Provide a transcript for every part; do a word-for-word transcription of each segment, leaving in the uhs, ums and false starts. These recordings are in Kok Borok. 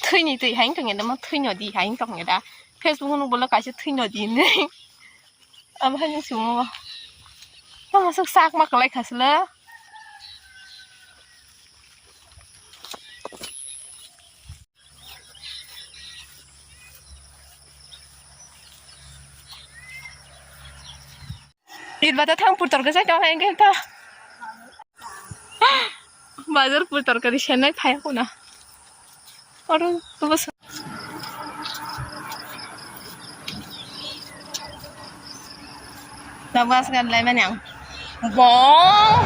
Thwini twi hai wngtong ya da, mo thwino di hai wngtong ya da. Facebook no bolo kaisa thwino di hinwi. Abo hai no sumo. Tamo sok sak ma kwlai khasle. Rit bata thang purtor ke jai tong heng ta. Bazar purtor ke ri senai phai kuna. Oro tubo sa. Nabas gan lai manyang. Bong.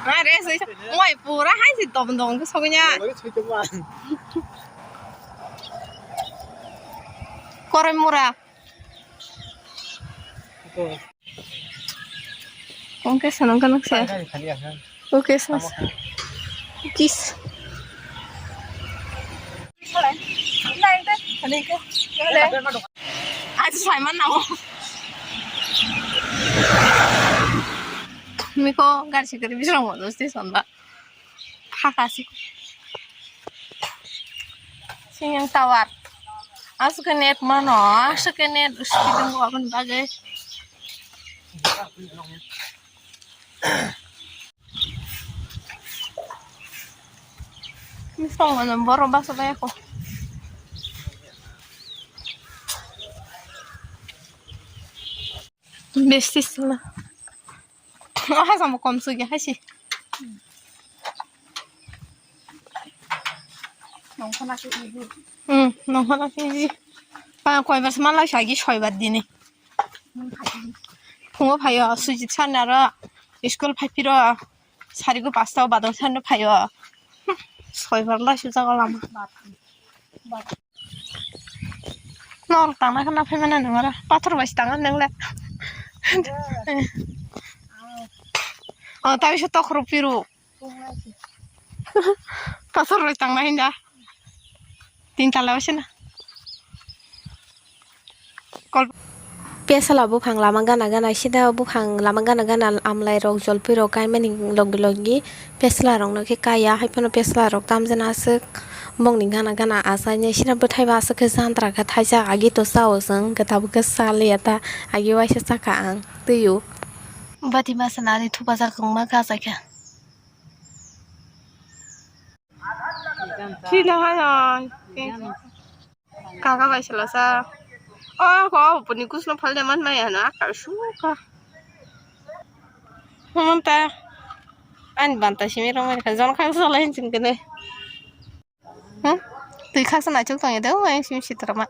Are soi. Moi pura hai si tom dong ke sognya. Koroi mura. Oke, senang kan saya. Oke, sas. Kis. Aji Simon namo. Miko gari sikari bisrang mo station ba. Phaka si. Sing yang tawar. Aswk khe net mano, aswk khe net speed wngo aboni bagwi. Misong mano borok basa bai ako. Besti sima. Oh, hasamo kom sugya haisi. Nongkhorna khe easy. Hmm, nongkhorna khe easy. Pa, koibar se malai sagi soibar dini. Phungo phaio, Sujit sani aro school phaiphiro, sarigo pasta o badal sani phaio. Soibar lai sujak o lama. Nor tangna khana phaimana nungara. Pathor bai tangna nang le. O, ta bisa tokhro piru. Pathor bai tangna hinda. Tin tala bai sena. Pesla buphang lama gana gana sida buphang lama gana gana amlai rok jolpui rok kaimani logi logi pesla rok no khe kaya hai phano pesla rok tamjana aswk bongni gana gana achaini sida bwthai ba aswk khe jantra khe thaijak agi to chao chwng khe tabuk khe chaliya ta agi waisa chakha ang twiyo. Bati masa nari thupajak kwbangma kha chaikha. Sini hai hai. Kaka bai sala sa. Oh, ko puni kusno phal de man maya na kar suka. Hum ta. An banta simi rong mai ka jon khang sala hin sing kene. Hmm? Tui khaksa na chuk tong ya de, oh, yang simi sitra ma.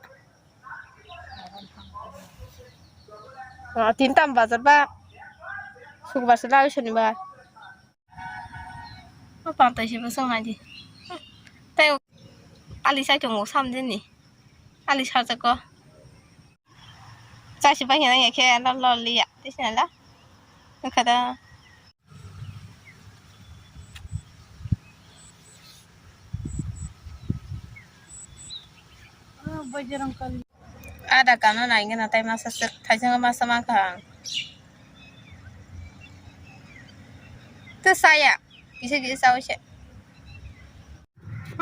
Ah, tin tam bazar ba. Sukbar sala sunibar. O pantai se bwswk nai di. Tei ali sai tongo samjini. Ali sarjak o. Chasi pai hwnwi khe lol lol liya. Tei se la. Wngkha da. Ada kano nai gana tai masa sir thaijang masa mangkha ang. To saya kisa kisa sao se.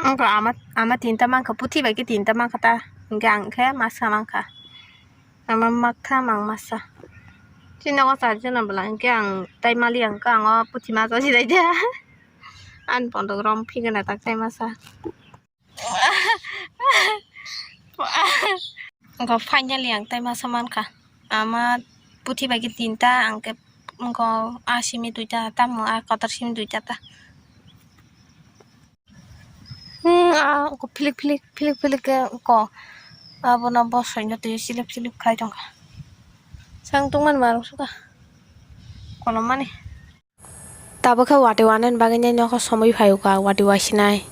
Angko ama ama tinta mangkha puthi bai ke tinta mangkha ta hingke ang khe masa mangkha. Ama maktha mang masa. Chini o charjana bwla hingke ang tai mali ang khe ang o puthi masa si dai dia. Ani pondok rom phigena tak tai masa. Wngkha finally ang tai masa mankha. Ama puthi bai khe tinta, ang khe wngkha a simi duita, tamo a kotor simi duita ta. Hmm, a wngkha philik philik, philik philik khe wngkha. Abono bosongno twi silip silip khai tongkha. Chang tongmani ma rwkha. Kolom mani. Tabuk khe watwi wanani bagwi nini nokho somwi phai o ka, watwi wasinai.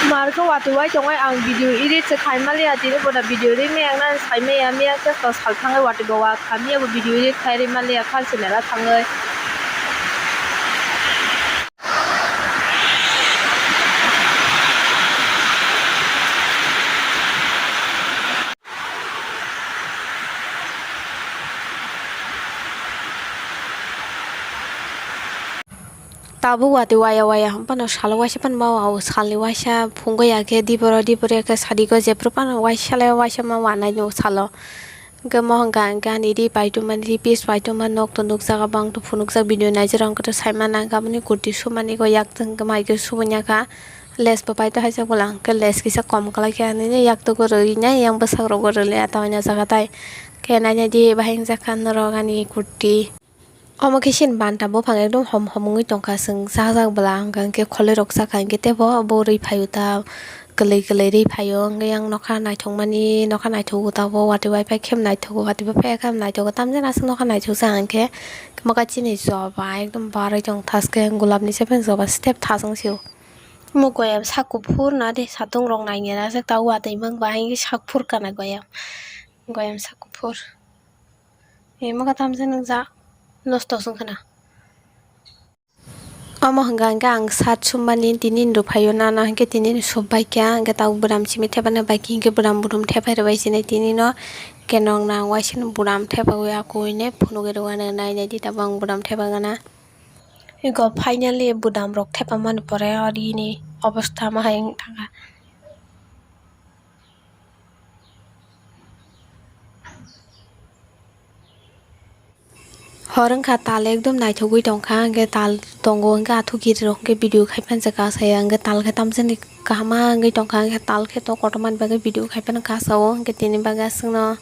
Mar khe watwi wai tongwi ang video edit se khai maliya, tini boda video ri maya ang nang sai maya, maya khe to sal thangwi watwi bo wa kha maya bo video edit khai ri maliya kha se mela thangwi. Abo watwi waya waya hwn phano salo waisa phano ma wa o, salni waisa phunukgo ya khe diboro diboro ya khe sadigo jephru phano waisa le waisa ma wanai no salo. Hwnkhe mo hwnka hwnkhe ani ri paitoma ri piece paitoma nok to nukjak, abang to phunukjak, video naijak rok hwnkhe to saimana hwnkhe aboni kurti sumani go yak tong hwnkhe mai khe subui ya kha. Lens bo paito haijak bwla hwnkhe lens kisa kom kwlai khe ani yak togo rwui nai yang bwsak rogo rwlai ya ta o jaga tai. Khe nainai di bahai wngjakha norok ani kurti. Omo khe chini banta buphang ekdom hom hom wngwi tongkha, chwng chajak bwla hwnka hwnkhe kholoi rok chakha hwnkhe teibo bo rwi phaio ta kwlwi kwlwi rwi phaio, hwnkhe yang nokha naithokmani nokha naithogo ta bo watwi bai phai khe naithogo watwi bai phai khe naithogo tamjani aswk nokha naithokjak hwnkhe. Omo khe chini joba ekdom barwi tong thaske gulabni se pen joba step thas wngsio. Omo goyam sak kuphur na de satung rok nainani aswk ta watwi mang bai sak phur kana goyam goyam sak kuphur. Emo khe tamjani jak nosto wng khna. Omo hwnka hwnkhe ang shirt summani tini ni rwphaio nana hwnkhe tini ni sop bai kha hwnkhe tabuk bwdam simi thepana bai khe hwnkhe bwdam budum thepai rwbai sinai tini no hwnkhe nok nang waisano bwdam thepaui akoui nai phunugui rwgana nainai di tabuk ang bwdam thepagana. Eko finally bwdam rok thepamani pore o rini obostha ma hai wng thangkha. Hor wngkha tal ekdom naithogwi tongkha, hwnkhe tal tongo, hwnkhe athukiri rok hwnkhe video khai phan se kasaya, hwnkhe tal khe tamjani kaham ma wngwi tongkha, hwnkhe tal khe to kotorma ni bagwi video khai phano kasao, hwnkhe tini bagwi aswkno.